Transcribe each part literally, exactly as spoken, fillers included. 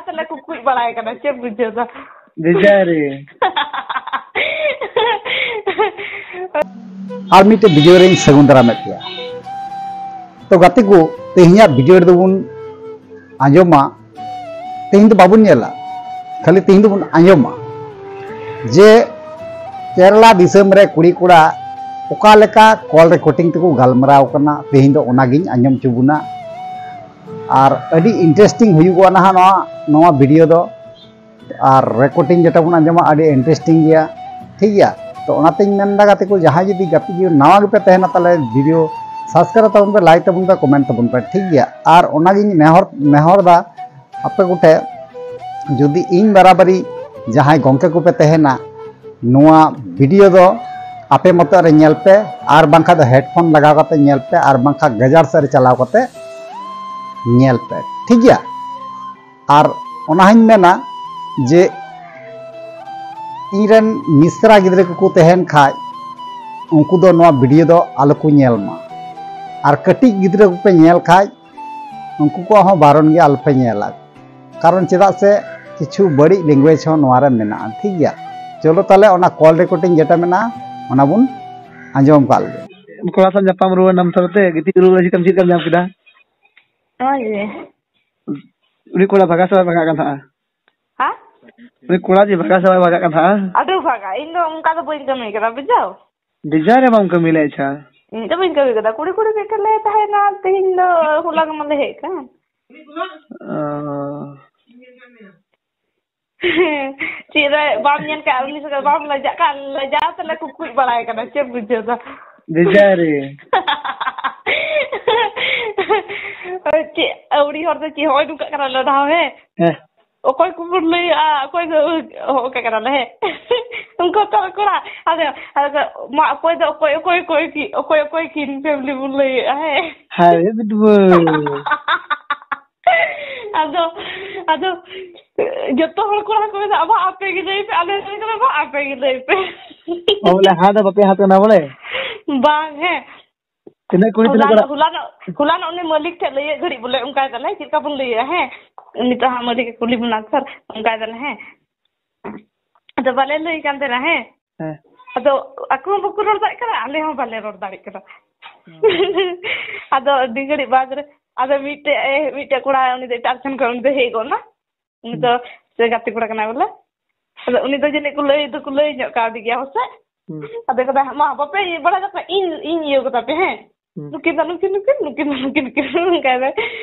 ᱛᱟᱦᱞᱮ ᱠᱚ ᱠᱩᱡ ᱵᱟᱲᱟᱭ ᱠᱟᱱᱟ, ᱪᱮᱫ ᱮᱢ ᱵᱩᱡᱷᱟᱹᱣ ᱫᱟ? ᱵᱮᱡᱟᱨ ᱨᱮ᱾ ᱟᱨ ᱢᱤᱫᱴᱮᱡ ᱵᱷᱤᱰᱤᱭᱳ ᱨᱮᱧ ᱥᱟᱹᱜᱩᱱ ᱫᱟᱨᱟᱢᱮᱫ ᱯᱮᱭᱟ᱾ ᱛᱚ ᱜᱟᱛᱮ ᱠᱚ, ᱛᱮᱦᱮᱧᱟᱜ ᱵᱷᱤᱰᱤᱭᱳ ᱨᱮᱫᱚ ᱵᱚᱱ ᱟᱸᱡᱚᱢᱟ, ᱛᱮᱦᱮᱧ ᱫᱚ ᱵᱟᱵᱚᱱ ᱧᱮᱞᱟ, ᱠᱷᱟᱹᱞᱤ ᱛᱮᱦᱮᱧ ᱫᱚᱵᱚᱱ ᱟᱸᱡᱚᱢᱟ ᱡᱮ ᱠᱮᱨᱟᱞᱟ ᱫᱤᱥᱚᱢ ᱨᱮ ᱠᱩᱲᱤ ᱠᱚᱲᱟ ᱚᱠᱟ ᱞᱮᱠᱟ ᱠᱚᱞ ᱨᱮᱠᱚᱨᱰᱤᱝ ᱛᱮᱠᱚ ᱜᱟᱞᱢᱟᱨᱟᱣ ᱠᱟᱱᱟ᱾ ᱛᱮᱦᱮᱧ ᱫᱚ ᱚᱱᱟᱜᱤᱧ ᱟᱸᱡᱚᱢ ᱦᱚᱪᱚ ᱵᱚᱱᱟ᱾ ᱟᱨ ᱟᱹᱰᱤ ᱤᱱᱴᱟᱨᱮᱥᱴᱤᱝ ᱦᱩᱭᱩᱜᱚᱜᱼᱟ ᱱᱟᱦᱟᱜ ᱱᱚᱣᱟ, ᱱᱚᱣᱟ ᱵᱷᱤᱰᱤᱭᱳ ᱫᱚ᱾ ᱟᱨ ᱨᱮᱠᱚᱨᱰᱤᱝ ᱡᱮᱴᱟ ᱵᱚᱱ ᱟᱸᱡᱚᱢᱟ, ᱟᱹᱰᱤ ᱤᱱᱴᱟᱨᱮᱥᱴᱤᱝ ᱜᱮᱭᱟ, ᱴᱷᱤᱠ ᱜᱮᱭᱟ᱾ ᱛᱚ ᱚᱱᱟᱛᱮᱧ ᱢᱮᱱᱫᱟ ᱜᱟᱛᱮ ᱠᱚ, ᱡᱟᱦᱟᱸᱭ ᱡᱩᱫᱤ ᱜᱟᱛᱮ ᱡᱤᱭᱚᱱ ᱱᱟᱣᱟ ᱜᱮᱯᱮ ᱛᱟᱦᱮᱱᱟ, ᱛᱟᱦᱚᱞᱮ ᱵᱷᱤᱰᱤᱭᱳ ᱥᱟᱵᱥᱠᱨᱟᱭᱤᱵ ᱛᱟᱵᱚᱱ ᱯᱮ, ᱞᱟᱭᱤᱠ ᱛᱟᱵᱚᱱ ᱯᱮ, ᱠᱚᱢᱮᱱᱴ ᱛᱟᱵᱚᱱ ᱯᱮ, ᱴᱷᱤᱠ ᱜᱮᱭᱟ᱾ ᱟᱨ ᱚᱱᱟᱜᱤᱧ ᱱᱮᱦᱚᱨ ᱱᱮᱦᱚᱨ ᱫᱟ ᱟᱯᱮ ᱠᱚᱴᱷᱮᱱ, ᱡᱩᱫᱤ ᱤᱧ ᱵᱟᱨᱟᱵᱟᱨᱤ ᱡᱟᱦᱟᱸᱭ ᱜᱚᱢᱠᱮ ᱠᱚᱯᱮ ᱛᱟᱦᱮᱱᱟ, ᱱᱚᱣᱟ ᱵᱷᱤᱰᱤᱭᱳ ᱫᱚ ᱟᱯᱮ ᱢᱚᱛᱚ ᱨᱮ ᱧᱮᱞ ᱯᱮ, ᱟᱨ ᱵᱟᱝᱠᱷᱟᱱ ᱫᱚ ᱦᱮᱰᱯᱷᱳᱱ ᱞᱟᱜᱟᱣ ᱠᱟᱛᱮ ᱧᱮᱞ ᱯᱮ, ᱟᱨ ᱵᱟᱝᱠᱷᱟᱱ ᱜᱟᱡᱟᱲ ᱥᱮᱫ ᱨᱮ ᱪᱟᱞᱟᱣ ᱠᱟᱛᱮ ᱧᱮᱞ ᱯᱮ, ᱴᱷᱤᱠ ᱜᱮᱭᱟ᱾ ᱟᱨ ᱚᱱᱟ ᱦᱚᱸᱧ ᱢᱮᱱᱟ ᱡᱮ ᱤᱧᱨᱮᱱ ᱢᱤᱥᱨᱟ ᱜᱤᱫᱽᱨᱟᱹ ᱠᱚᱠᱚ ᱛᱟᱦᱮᱱ ᱠᱷᱟᱡ, ᱩᱱᱠᱩ ᱫᱚ ᱱᱚᱣᱟ ᱵᱷᱤᱰᱤᱭᱳ ᱫᱚ ᱟᱞᱚ ᱠᱚ ᱧᱮᱞ ᱢᱟ᱾ ᱟᱨ ᱠᱟᱹᱴᱤᱡ ᱜᱤᱫᱽᱨᱟᱹ ᱠᱚᱯᱮ ᱧᱮᱞ ᱠᱷᱟᱡ, ᱩᱱᱠᱩ ᱠᱚᱣᱟᱜ ᱦᱚᱸ ᱵᱟᱨᱚᱱ ᱜᱮ ᱟᱞᱚᱯᱮ ᱧᱮᱞᱟ᱾ ᱠᱟᱨᱚᱱ ᱪᱮᱫᱟᱜ ᱥᱮ ᱠᱤᱪᱷᱩ ᱵᱟᱹᱲᱤᱡ ᱞᱮᱝᱜᱩᱭᱮᱡᱽ ᱦᱚᱸ ᱱᱚᱣᱟ ᱨᱮ ᱢᱮᱱᱟᱜᱼᱟ, ᱴᱷᱤᱠ ᱜᱮᱭᱟ᱾ ᱪᱚᱞᱚ ᱛᱟᱦᱞᱮ ᱚᱱᱟ ᱠᱚᱞ ᱨᱮᱠᱚᱨᱰᱤᱝ ᱡᱮᱴᱟ ᱢᱮᱱᱟᱜᱼᱟ, ᱚᱱᱟ ᱵᱚᱱ ᱟᱸᱡᱚᱢ ᱠᱟᱜ ᱞᱮᱜᱮ᱾ ᱠᱚᱲᱟ ᱥᱟᱶ ᱧᱟᱯᱟᱢ ᱨᱩᱣᱟᱹᱲ ᱮᱱᱟᱢ ᱛᱟᱞᱟᱛᱮ ᱜᱤᱛᱤᱡ ᱨᱩᱣᱟᱹᱲ ᱪᱮᱫ ᱞᱮᱠᱟᱢ ᱧᱟᱢ ᱠᱮᱫᱟ? ᱱᱚᱜᱼᱚᱭ ᱡᱮ ᱩᱱᱤ ᱠᱚᱲᱟ ᱵᱷᱟᱜᱟ ᱥᱮ ᱵᱟᱭ ᱵᱷᱟᱜᱟᱜ ᱠᱟᱱ ᱛᱟᱦᱮᱸᱜᱼᱟ? ᱦᱮᱸ? ᱩᱱᱤ ᱠᱚᱲᱟ ᱡᱮ ᱵᱷᱟᱜᱟ ᱥᱮ ᱵᱟᱭ ᱵᱷᱟᱜᱟᱜ ᱠᱟᱱ ᱛᱟᱦᱮᱸᱜᱼᱟ? ᱟᱹᱰᱤ ᱵᱷᱟᱜᱟ, ᱤᱧ ᱫᱚ ᱚᱱᱠᱟ ᱫᱚ ᱵᱟᱹᱧ ᱠᱟᱹᱢᱤ ᱠᱟᱫᱟ, ᱵᱩᱡᱷᱟᱹᱣ? ᱵᱮᱡᱟᱨ ᱨᱮ ᱵᱟᱢ ᱠᱟᱹᱢᱤ ᱞᱮᱫ ᱪᱷᱟ? ᱤᱧ ᱫᱚ ᱵᱟᱹᱧ ᱠᱟᱹᱢᱤ ᱠᱟᱫᱟ, ᱠᱩᱲᱤ ᱠᱩᱲᱤ ᱢᱤᱫᱴᱮᱱ ᱞᱮ ᱛᱟᱦᱮᱸᱱᱟ, ᱛᱮᱦᱮᱧ ᱫᱚ ᱦᱚᱞᱟ ᱜᱮ ᱢᱟᱞᱮ ᱦᱮᱡ ᱠᱟᱱ᱾ ᱚ, ᱪᱮᱫ ᱨᱮ ᱵᱟᱢ ᱧᱮᱞ ᱠᱟᱜ, ᱩᱱᱤ ᱥᱚᱸᱜᱮ ᱵᱟᱢ ᱞᱟᱡᱟᱜ ᱠᱟᱱ? ᱞᱟᱡᱟᱣ ᱛᱮᱞᱮ ᱠᱩᱠᱩᱡ ᱵᱟᱲᱟᱭ ᱠᱟᱱᱟ, ᱪᱮᱫ ᱮᱢ ᱵᱩᱡᱷᱟᱹᱣ ᱫᱟ? ᱵᱮᱡᱟᱨ ᱨᱮ᱾ ᱪᱮᱫ ᱟᱹᱣᱲᱤ ᱦᱚᱲ ᱫᱚ ᱪᱮᱫ ᱦᱚᱸᱜᱼᱚᱭ ᱱᱚᱝᱠᱟᱜ ᱠᱟᱱᱟ ᱞᱟᱹᱰᱷᱟᱣ, ᱦᱮᱸ? ᱦᱮᱸ᱾ ᱚᱠᱚᱭ ᱠᱚᱵᱚᱱ ᱞᱟᱹᱭᱟᱜᱼᱟ, ᱚᱠᱚᱭ ᱫᱚ ᱦᱚᱸᱜᱼᱚ ᱠᱟᱱᱟ ᱞᱮ, ᱦᱮᱸ? ᱩᱱᱠᱩ ᱛᱚ ᱠᱚᱲᱟ, ᱟᱫᱚ, ᱟᱫᱚ ᱢᱟ ᱚᱠᱚᱭ ᱫᱚ ᱚᱠᱚᱭ, ᱚᱠᱚᱭ, ᱚᱠᱚᱭ ᱠᱤ, ᱚᱠᱚᱭ, ᱚᱠᱚᱭ ᱠᱤᱱ ᱯᱷᱮᱢᱞᱤ ᱵᱚᱱ ᱞᱟᱹᱭᱮᱜᱼᱟ, ᱦᱮᱸ? ᱦᱟᱭ ᱨᱮ ᱵᱤᱴᱩᱣᱟᱹ᱾ ᱟᱫᱚ, ᱟᱫᱚ ᱡᱚᱛᱚ ᱦᱚᱲ ᱠᱚᱲᱟ ᱠᱚ ᱢᱮᱱᱟ, "ᱟᱵᱟ ᱟᱯᱮ ᱜᱮ ᱞᱟᱹᱭ ᱯᱮ", ᱟᱞᱮ ᱞᱟᱹᱭ ᱠᱟᱱᱟ, "ᱵᱟ ᱟᱯᱮ ᱜᱮ ᱞᱟᱹᱭ ᱯᱮ᱾" ᱚ, ᱵᱚᱞᱮ ᱦᱟᱛ ᱫᱚ ᱵᱟᱯᱮ ᱦᱟᱛ ᱠᱟᱱᱟ ᱵᱚᱞᱮ? ᱵᱟᱝ, ᱦᱮᱸ᱾ ᱛᱤᱱᱟᱹᱜ ᱠᱩᱲᱤ, ᱛᱤᱱᱟᱹᱜ ᱦᱚᱞᱟᱱᱚᱜ ᱠᱚᱲᱟ? ᱦᱚᱞᱟᱱᱚᱜ ᱦᱚᱞᱟᱱᱚᱜ ᱩᱱᱤ ᱢᱟᱹᱞᱤᱠ ᱴᱷᱮᱱ ᱞᱟᱹᱭᱮᱫ ᱜᱷᱟᱹᱲᱤᱡ ᱵᱚᱞᱮ ᱚᱱᱠᱟᱭ ᱫᱟᱞᱮ, ᱪᱮᱫ ᱞᱮᱠᱟ ᱵᱚᱱ ᱞᱟᱹᱭᱟ? ᱦᱮᱸ, ᱱᱤᱛᱚᱜ ᱦᱟᱸᱜ ᱢᱟᱹᱞᱤᱠ ᱮ ᱠᱩᱞᱤ ᱵᱚᱱᱟ ᱥᱟᱨ, ᱚᱱᱠᱟᱭ ᱫᱟᱞᱮ᱾ ᱦᱮᱸ, ᱟᱫᱚ ᱵᱟᱞᱮ ᱞᱟᱹᱭ ᱠᱟᱱ ᱛᱟᱦᱮᱱᱟ᱾ ᱦᱮᱸ, ᱦᱮᱸ᱾ ᱟᱫᱚ ᱟᱠᱚ ᱦᱚᱸ ᱵᱟᱠᱚ ᱨᱚᱲ ᱫᱟᱲᱮᱭᱟᱜ ᱠᱟᱱᱟ, ᱟᱞᱮ ᱦᱚᱸ ᱵᱟᱞᱮ ᱨᱚᱲ ᱫᱟᱲᱮᱭᱟᱜ ᱠᱟᱱᱟ᱾ ᱦᱩᱸ᱾ ᱟᱫᱚ ᱟᱹᱰᱤ ᱜᱷᱟᱹᱲᱤᱡ ᱵᱟᱫᱽ ᱨᱮ ᱟᱫᱚ ᱢᱤᱫᱴᱮᱡ ᱮ, ᱢᱤᱫᱴᱮᱡ ᱠᱚᱲᱟ, ᱩᱱᱤ ᱫᱚ ᱮᱴᱟᱜ ᱴᱷᱮᱱ ᱠᱷᱚᱱ ᱩᱱᱤ ᱫᱚ ᱦᱮᱡ ᱜᱚᱫ ᱮᱱᱟ᱾ ᱩᱱᱤ ᱫᱚ ᱦᱩᱸ᱾ ᱥᱮ ᱜᱟᱛᱮ ᱠᱚᱲᱟ ᱠᱟᱱᱟᱭ ᱵᱚᱞᱮ᱾ ᱟᱫᱚ ᱩᱱᱤ ᱫᱚ ᱡᱟᱹᱱᱤᱡ ᱠᱚ ᱞᱟᱹᱭ ᱫᱚᱠᱚ ᱞᱟᱹᱭ ᱧᱚᱜ ᱠᱟᱣᱫᱮ ᱜᱮᱭᱟ ᱯᱟᱥᱮᱡ᱾ ᱦᱩᱸ᱾ ᱟᱫᱚ ᱠᱟᱫᱟ, "ᱢᱟ ᱵᱟᱯᱮ ᱤᱭᱟᱹ ᱵᱟᱲᱟ ᱠᱟᱛᱟ, ᱤᱧ, ᱤᱧ ᱤᱭᱟᱹ ᱠᱟᱛᱟ ᱯᱮ, ᱦᱮᱸ?" ᱦᱩᱸ᱾ ᱱᱩᱠᱤᱱ ᱫᱚ ᱱᱩᱠᱤᱱ, ᱱᱩᱠᱤᱱ, ᱱᱩᱠᱤᱱ ᱫᱚ ᱱᱩᱠᱤᱱ, ᱱᱩᱠᱤᱱ, ᱚᱱᱠᱟ ᱫᱚ᱾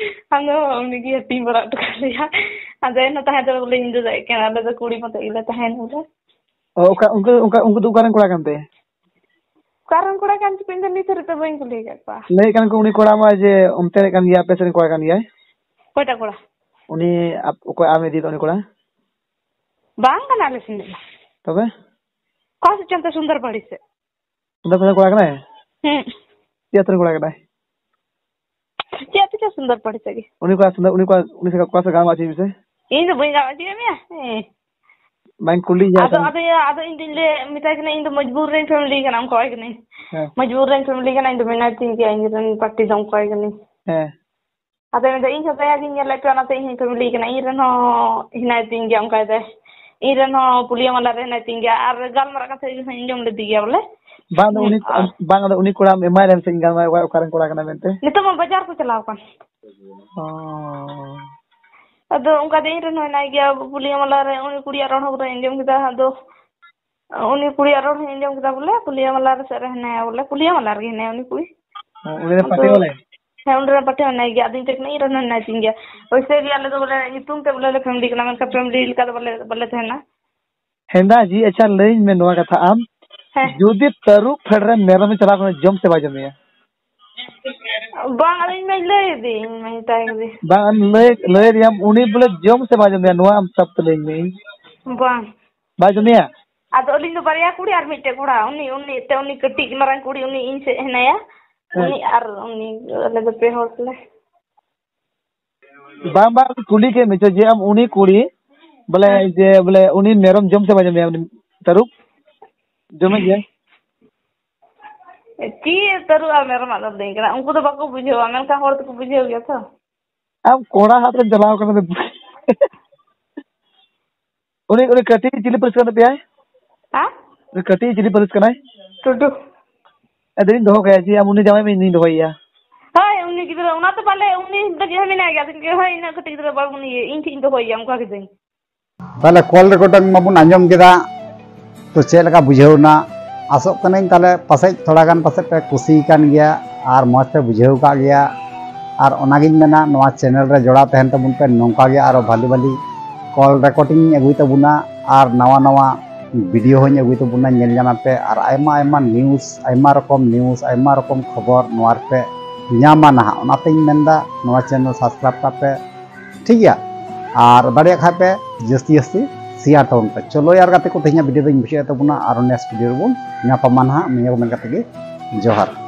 ᱟᱫᱚ ᱩᱱᱤ ᱜᱮ ᱦᱟᱹᱴᱤᱧ ᱵᱟᱲᱟ ᱦᱚᱴᱚ ᱠᱟᱜ ᱞᱮᱭᱟ᱾ ᱟᱫᱚ ᱮᱱᱦᱚᱸ ᱛᱟᱦᱮᱸ ᱫᱚ ᱵᱚᱞᱮ ᱤᱧ ᱫᱚ ᱫᱟᱲᱮᱭᱟᱜ ᱠᱟᱱᱟ, ᱟᱞᱮ ᱫᱚ ᱠᱩᱲᱤ ᱢᱚᱛᱚ ᱜᱮᱞᱮ ᱛᱟᱦᱮᱱ ᱵᱚᱞᱮ᱾ ᱚ, ᱚᱠᱟ, ᱩᱱᱠᱩ, ᱚᱱᱠᱟ, ᱩᱱᱠᱩ ᱫᱚ ᱚᱠᱟ ᱨᱮᱱ ᱠᱚᱲᱟ ᱠᱟᱱ ᱛᱮ? ᱚᱠᱟ ᱨᱮᱱ ᱠᱚᱲᱟ ᱠᱟᱱ ᱪᱚᱠᱚ, ᱤᱧ ᱫᱚ ᱱᱤᱛ ᱦᱟᱹᱨᱤᱡ ᱛᱮ ᱵᱟᱹᱧ ᱠᱩᱞᱤ ᱟᱠᱟᱫ ᱠᱚᱣᱟ᱾ ᱞᱟᱹᱭᱮᱫ ᱠᱟᱱ ᱠᱚ ᱩᱱᱤ ᱠᱚᱲᱟ ᱢᱟ ᱡᱮ ᱚᱱᱛᱮ ᱨᱮ ᱠᱟᱱ ᱜᱮᱭᱟ, ᱟᱯᱮ ᱥᱮᱫ ᱨᱮᱱ ᱠᱚᱲᱟ ᱠᱟᱱ ᱜᱮᱭᱟᱭ᱾ ᱚᱠᱚᱭᱴᱟᱜ ᱠᱚᱲᱟ? ᱩᱱᱤ ᱟᱯ-, ᱚᱠᱚᱭ ᱟᱢ ᱤᱫᱤ ᱫᱚ ᱩᱱᱤ ᱠᱚᱲᱟ? ᱵᱟᱝ ᱠᱟᱱᱟ ᱟᱞᱮ ᱥᱮᱱ ᱨᱮᱱ᱾ ᱛᱚᱵᱮ? ᱚᱠᱟ ᱥᱮᱫ ᱪᱚ ᱚᱱᱛᱮ ᱥᱩᱱᱫᱚᱨ ᱯᱟᱹᱲᱤ ᱥᱮᱫ᱾ ᱥᱩᱱᱫᱚᱨ ᱯᱟᱹᱲᱤ ᱠᱚᱲᱟ ᱠᱟᱱᱟᱭ? ᱦᱮᱸ᱾ ᱪᱮᱫ ᱟᱹᱛᱩ ᱨᱮᱱ ᱠᱚᱲᱟ ᱠᱟᱱᱟᱭ? ᱪᱮᱫ ᱟᱹᱛᱩ ᱪᱚ ᱥᱩᱱᱫᱚᱨ ᱯᱟᱹᱲᱤ ᱥᱮᱫ ᱜᱮ᱾ ᱩᱱᱤ ᱠᱚᱲᱟ ᱥᱩᱱᱫᱚᱨ, ᱩᱱᱤ ᱠᱚᱲᱟ, ᱩᱱᱤ ᱥᱟᱶ ᱠᱚᱲᱟ ᱥᱟᱶ ᱜᱟᱞᱢᱟᱨᱟᱣ ᱦᱚᱪᱚᱭ ᱢᱮᱥᱮ᱾ ᱤᱧ ᱫᱚ ᱵᱟᱹᱧ ᱜᱟᱞᱢᱟᱨᱟᱣ ᱦᱚᱪᱚᱭᱮᱫ ᱢᱮᱭᱟ᱾ ᱦᱮᱸ᱾ ᱵᱟᱹᱧ ᱠᱩᱞᱤ ᱭᱟ ᱟᱫᱚ, ᱠᱟᱱᱟ᱾ ᱟᱫᱚ, ᱟᱫᱚ ᱤᱧ ᱫᱚᱧ ᱞᱟᱹᱭ, ᱢᱮᱛᱟᱭ ᱠᱟᱱᱟ, "ᱤᱧ ᱫᱚ ᱢᱚᱡᱽᱵᱩᱨ ᱨᱮᱱ ᱯᱷᱮᱢᱮᱞᱤ ᱠᱟᱱᱟ", ᱚᱱᱠᱟ ᱣᱟᱭ ᱠᱟᱹᱱᱟᱹᱧ᱾ ᱦᱮᱸ᱾ "ᱢᱚᱡᱽᱵᱩᱨ ᱨᱮᱱ ᱯᱷᱮᱢᱮᱞᱤ ᱠᱟᱱᱟ, ᱤᱧ ᱫᱚ ᱢᱮᱱᱟᱭ ᱛᱤᱧ ᱜᱮᱭᱟ, ᱤᱧ ᱨᱮᱱ ᱯᱟᱹᱴᱤ ᱫᱚ", ᱚᱱᱠᱟ ᱣᱟᱭ ᱠᱟᱹᱱᱟᱹᱧ᱾ ᱦᱮᱸ᱾ ᱟᱫᱚ ᱢᱮᱱᱫᱟ, "ᱤᱧ ᱦᱚᱸ ᱫᱟᱭᱟ ᱜᱤᱧ ᱧᱮᱞᱮᱫ ᱯᱮᱭᱟ, ᱚᱱᱟᱛᱮ ᱤᱧ ᱦᱚᱸᱧ ᱯᱷᱮᱢᱮᱞᱤ ᱠᱟᱱᱟ, ᱤᱧ ᱨᱮᱱ ᱦᱚᱸ ᱦᱮᱱᱟᱭ ᱛᱤᱧ ᱜᱮᱭᱟ", ᱚᱱᱠᱟᱭ ᱫᱟᱭ᱾ "ᱤᱧ ᱨᱮᱱ ᱦᱚᱸ ᱯᱩᱞᱤᱭᱟᱹ ᱢᱟᱞᱟ ᱨᱮ ᱦᱮᱱᱟᱭ ᱛᱤᱧ ᱜᱮᱭᱟ", ᱟᱨ ᱜᱟᱞᱢᱟᱨᱟᱜ ᱠᱟᱛᱷᱟ ᱜᱮ ᱦᱚᱸᱧ ᱟᱸᱡᱚᱢ ᱞᱮᱫᱮ ᱜᱮᱭᱟ ᱵᱚᱞᱮ᱾ ᱵᱟᱝ, ᱟᱫᱚ ᱩᱱᱤ, ᱦᱩᱸ, ᱟᱨ ᱵᱟᱝ, ᱟᱫᱚ ᱩᱱᱤ ᱠᱚᱲᱟᱢ ᱮᱢᱟᱭ ᱨᱮᱢ ᱥᱮ, ᱤᱧ ᱜᱟᱞᱢᱟᱨᱟᱣ ᱚᱠᱟ, ᱚᱠᱟᱨᱮᱱ ᱠᱚᱲᱟ ᱠᱟᱱᱟᱭ ᱢᱮᱱᱛᱮ᱾ ᱱᱤᱛᱚᱜ ᱢᱟ ᱵᱟᱡᱟᱨ ᱠᱚ ᱪᱟᱞᱟᱣ ᱟᱠᱟᱱ᱾ ᱚ᱾ ᱟᱫᱚ ᱚᱱᱠᱟ ᱫᱚ ᱤᱧ ᱨᱮᱱ ᱦᱚᱸ ᱦᱮᱱᱟᱭ ᱜᱮᱭᱟ, ᱯᱩᱞᱤᱭᱟᱹ ᱢᱟᱞᱟ ᱨᱮ, ᱩᱱᱤ ᱠᱩᱲᱤᱭᱟᱜ ᱨᱚᱲ ᱦᱚᱸ ᱵᱚᱞᱮ ᱟᱸᱡᱚᱢ ᱠᱮᱫᱟ᱾ ᱟᱫᱚ ᱩᱱᱤ ᱠᱩᱲᱤᱭᱟᱜ ᱨᱚᱲ ᱦᱚᱸᱧ ᱟᱸᱡᱚᱢ ᱠᱮᱫᱟ ᱵᱚᱞᱮ, ᱯᱩᱞᱤᱭᱟᱹ ᱢᱟᱞᱟ ᱨᱮ ᱥᱮᱫ ᱨᱮ ᱦᱮᱱᱟᱭᱟ ᱵᱚᱞᱮ, ᱯᱩᱞᱤᱭᱟᱹ ᱢᱟᱞᱟ ᱨᱮᱜᱮ ᱦᱮᱱᱟᱭᱟ ᱩᱱᱤ ᱠᱩᱲᱤ᱾ ᱚ, ᱩᱱᱤ ᱨᱮᱱ ᱟᱫᱚ, ᱯᱟᱹᱴᱤ ᱵᱚᱞᱮ? ᱦᱮᱸ, ᱩᱱᱤ ᱨᱮᱱ ᱯᱟᱹᱴᱤ ᱦᱚᱸ ᱦᱮᱱᱟᱭ ᱜᱮᱭᱟ᱾ ᱟᱫᱚᱧ ᱢᱮᱛᱟᱭ ᱠᱟᱱᱟ, "ᱤᱧ ᱨᱮᱱ ᱦᱚᱸ ᱦᱮᱱᱟᱭ ᱛᱤᱧ ᱜᱮᱭᱟ᱾" ᱚᱭᱥᱮ ᱜᱮ ᱟᱞᱮ ᱫᱚ ᱵᱚᱞᱮ ᱧᱩᱛᱩᱢ ᱛᱮ ᱵᱚᱞᱮ ᱞᱮ ᱯᱷᱮᱢᱮᱞᱤ ᱠᱟᱱᱟ, ᱢᱮᱱᱠᱷᱟᱱ ᱯᱷᱮᱢᱮᱞᱤ ᱞᱮᱠᱟ ᱫᱚ ᱵᱟᱞᱮ, ᱵᱟᱞᱮ ᱛᱟᱦᱮᱱᱟ᱾ ᱦᱮᱸᱫᱟ ᱡᱤ, ᱟᱪᱪᱷᱟ, ᱞᱟᱹᱭᱟᱹᱧ ᱢᱮ ᱱᱚᱣᱟ ᱠᱟᱛᱷᱟ ᱟᱢ, ᱦᱮᱸ᱾ ᱡᱩᱫᱤ ᱛᱟᱹᱨᱩᱵ ᱯᱷᱮᱰ ᱨᱮ ᱢᱮᱨᱚᱢᱮ ᱪᱟᱞᱟᱣ ᱠᱟᱱᱟ, ᱡᱚᱢ ᱥᱮ ᱵᱟᱭ ᱡᱚᱢᱮᱭᱟ? ᱵᱟᱝ, ᱟᱫᱚ ᱤᱧ ᱢᱟᱧ ᱞᱟᱹᱭ ᱟᱫᱮ, ᱤᱧ ᱢᱟᱧ ᱢᱮᱛᱟᱭ ᱠᱟᱱᱟ᱾ ᱵᱟᱝ, ᱟᱢ ᱞᱟᱹᱭ, ᱞᱟᱹᱭ ᱟᱫᱮᱭᱟᱢ, ᱩᱱᱤ ᱵᱚᱞᱮ ᱡᱚᱢ ᱥᱮ ᱵᱟᱭ ᱡᱚᱢᱮᱭᱟ, ᱱᱚᱣᱟ ᱟᱢ ᱥᱟᱵ ᱛᱮ ᱞᱟᱹᱭᱟᱹᱧ ᱢᱮ᱾ ᱵᱟᱝ᱾ ᱵᱟᱭ ᱡᱚᱢᱮᱭᱟ? ᱟᱫᱚ ᱟᱹᱞᱤᱧ ᱫᱚ ᱵᱟᱨᱭᱟ ᱠᱩᱲᱤ ᱟᱨ ᱢᱤᱫᱴᱮᱡ ᱠᱚᱲᱟ, ᱩᱱᱤ, ᱩᱱᱤ ᱮᱱᱛᱮ ᱩᱱᱤ ᱠᱟᱹᱴᱤᱡ ᱢᱟᱨᱟᱝ ᱠᱩᱲᱤ, ᱩᱱᱤ ᱤᱧ ᱥᱮᱫ ᱦᱮᱱᱟᱭᱟ, ᱦᱮᱸ᱾ ᱩᱱᱤ ᱟᱨ ᱩᱱᱤ, ᱟᱞᱮ ᱫᱚ ᱯᱮ ᱦᱚᱲ ᱠᱟᱱᱟ᱾ ᱵᱟᱝ, ᱵᱟᱝ, ᱠᱩᱞᱤ ᱠᱮᱫ ᱢᱮᱪᱚ ᱡᱮ ᱟᱢ ᱩᱱᱤ ᱠᱩᱲᱤ, ᱵᱚᱞᱮ, ᱦᱮᱸ᱾ ᱡᱮ ᱵᱚᱞᱮ ᱩᱱᱤ ᱢᱮᱨᱚᱢ ᱡᱚᱢ ᱥᱮ ᱵᱟᱭ ᱡᱚᱢᱮᱭᱟ, ᱩᱱᱤ ᱛᱟᱹᱨᱩᱵ? ᱡᱚᱢᱮ ᱜᱮᱭᱟ᱾ ᱪᱮᱫ ᱛᱟᱹᱨᱩᱵ ᱟᱨ ᱢᱮᱨᱚᱢᱟᱜ ᱫᱚ ᱵᱟᱹᱧ ᱠᱟᱱᱟ, ᱩᱱᱠᱩ ᱫᱚ ᱵᱟᱠᱚ ᱵᱩᱡᱷᱟᱹᱣᱟ, ᱢᱮᱱᱠᱷᱟᱱ ᱦᱚᱲ ᱫᱚᱠᱚ ᱵᱩᱡᱷᱟᱹᱣ ᱜᱮᱭᱟ ᱛᱚ᱾ ᱟᱢ ᱠᱚᱲᱟ ᱦᱟᱛ ᱨᱮᱢ ᱪᱟᱞᱟᱣ ᱠᱟᱱᱟ ᱫᱚ᱾ ᱩᱱᱤ, ᱩᱱᱤ ᱠᱟᱹᱴᱤᱡ ᱪᱤᱞᱤ ᱯᱟᱹᱨᱤᱥ ᱠᱟᱱ ᱛᱟᱯᱮᱭᱟᱭ? ᱦᱮᱸ? ᱩᱱᱤ ᱠᱟᱹᱴᱤᱡ ᱪᱤᱞᱤ ᱯᱟᱹᱨᱤᱥ ᱠᱟᱱᱟᱭ? ᱴᱩᱰᱩ᱾ ᱟᱫᱚᱧ ᱫᱚᱦᱚ ᱠᱟᱭᱟ ᱡᱮ ᱟᱢ ᱩᱱᱤ ᱡᱟᱶᱟᱭ ᱢᱮ, ᱤᱧ ᱫᱚᱦᱚᱭᱮᱭᱟ᱾ ᱦᱳᱭ, ᱩᱱᱤ ᱜᱤᱫᱽᱨᱟᱹ, ᱚᱱᱟ ᱛᱚ ᱯᱟᱞᱮ ᱩᱱᱤ ᱫᱚ ᱡᱮ ᱢᱮᱱᱟᱭ ᱜᱮᱭᱟ, ᱟᱫᱚᱧ ᱞᱟᱹᱭᱟ, ᱦᱳᱭ, ᱤᱱᱟᱹᱜ ᱠᱟᱹᱴᱤᱡ ᱜᱤᱫᱽᱨᱟᱹ ᱵᱟᱵᱚᱱ ᱤᱭᱟᱹ, ᱤᱧ ᱴᱷᱮᱱ ᱤᱧ ᱫᱚᱦᱚᱭᱮᱭᱟ, ᱚᱱᱠᱟ ᱠᱤᱫᱟᱹᱧ᱾ ᱛᱟᱦᱚᱞᱮ ᱠᱚᱞ ᱨᱮᱠᱚᱨᱰᱤᱝ ᱢᱟᱵᱚᱱ ᱟᱸᱡᱚᱢ ᱠᱮᱫᱟ, ᱛᱚ ᱪᱮᱫ ᱞᱮᱠᱟ ᱵᱩᱡᱷᱟᱹᱣ ᱮᱱᱟ? ᱟᱥᱚᱜ ᱠᱟᱹᱱᱟᱹᱧ ᱛᱟᱦᱚᱞᱮ ᱯᱟᱥᱮᱡ ᱛᱷᱚᱲᱟ ᱜᱟᱱ ᱯᱟᱥᱮᱡ ᱯᱮ ᱠᱩᱥᱤ ᱟᱠᱟᱱ ᱜᱮᱭᱟ ᱟᱨ ᱢᱚᱡᱽ ᱯᱮ ᱵᱩᱡᱷᱟᱹᱣ ᱟᱠᱟᱫ ᱜᱮᱭᱟ᱾ ᱟᱨ ᱚᱱᱟᱜᱤᱧ ᱢᱮᱱᱟ, ᱱᱚᱣᱟ ᱪᱮᱱᱮᱞ ᱨᱮ ᱡᱚᱲᱟᱣ ᱛᱟᱦᱮᱱ ᱛᱟᱵᱚᱱ ᱯᱮ, ᱱᱚᱝᱠᱟ ᱜᱮ ᱟᱨᱚ ᱵᱷᱟᱞᱤ ᱵᱷᱟᱞᱤ ᱠᱚᱞ ᱨᱮᱠᱚᱨᱰᱤᱝ ᱤᱧ ᱟᱹᱜᱩᱭ ᱛᱟᱵᱚᱱᱟ᱾ ᱟᱨ ᱱᱟᱣᱟ ᱱᱟᱣᱟ ᱵᱷᱤᱰᱤᱭᱳ ᱦᱚᱸᱧ ᱟᱹᱜᱩᱭ ᱛᱟᱵᱚᱱᱟ, ᱧᱮᱞ ᱧᱟᱢ ᱯᱮ᱾ ᱟᱨ ᱟᱭᱢᱟ ᱟᱭᱢᱟ ᱱᱤᱭᱩᱡᱽ, ᱟᱭᱢᱟ ᱨᱚᱠᱚᱢ ᱱᱤᱭᱩᱡᱽ, ᱟᱭᱢᱟ ᱨᱚᱠᱚᱢ ᱠᱷᱚᱵᱚᱨ ᱱᱚᱣᱟ ᱨᱮᱯᱮ ᱧᱟᱢᱟ ᱱᱟᱦᱟᱜ᱾ ᱚᱱᱟᱛᱮᱧ ᱢᱮᱱᱫᱟ, ᱱᱚᱣᱟ ᱪᱮᱱᱮᱞ ᱥᱟᱵᱥᱠᱨᱟᱭᱤᱵᱽ ᱠᱟᱜ ᱯᱮ, ᱴᱷᱤᱠ ᱜᱮᱭᱟ? ᱟᱨ ᱫᱟᱲᱮᱭᱟᱜ ᱠᱷᱟᱡ ᱯᱮ ᱡᱟᱹᱥᱛᱤ ᱡᱟᱹᱥᱛᱤ ᱥᱮᱭᱟᱨ ᱛᱟᱵᱚᱱ ᱯᱮ᱾ ᱪᱚᱞᱚ ᱭᱟᱨ ᱜᱟᱛᱮ ᱠᱚ, ᱛᱮᱦᱮᱧᱟᱜ ᱵᱷᱤᱰᱤᱭᱳ ᱫᱚᱧ ᱢᱩᱪᱟᱹᱫ ᱮᱫ ᱛᱟᱵᱚᱱᱟ, ᱟᱨᱚ ᱱᱮᱠᱥᱴ ᱵᱷᱤᱰᱤᱭᱳ ᱨᱮᱵᱚᱱ ᱧᱟᱯᱟᱢᱟ ᱱᱟᱦᱟᱜ᱾ ᱱᱤᱭᱟᱹ ᱠᱚ ᱢᱮᱱ ᱠᱟᱛᱮ ᱜᱮ ᱡᱚᱦᱟᱨ᱾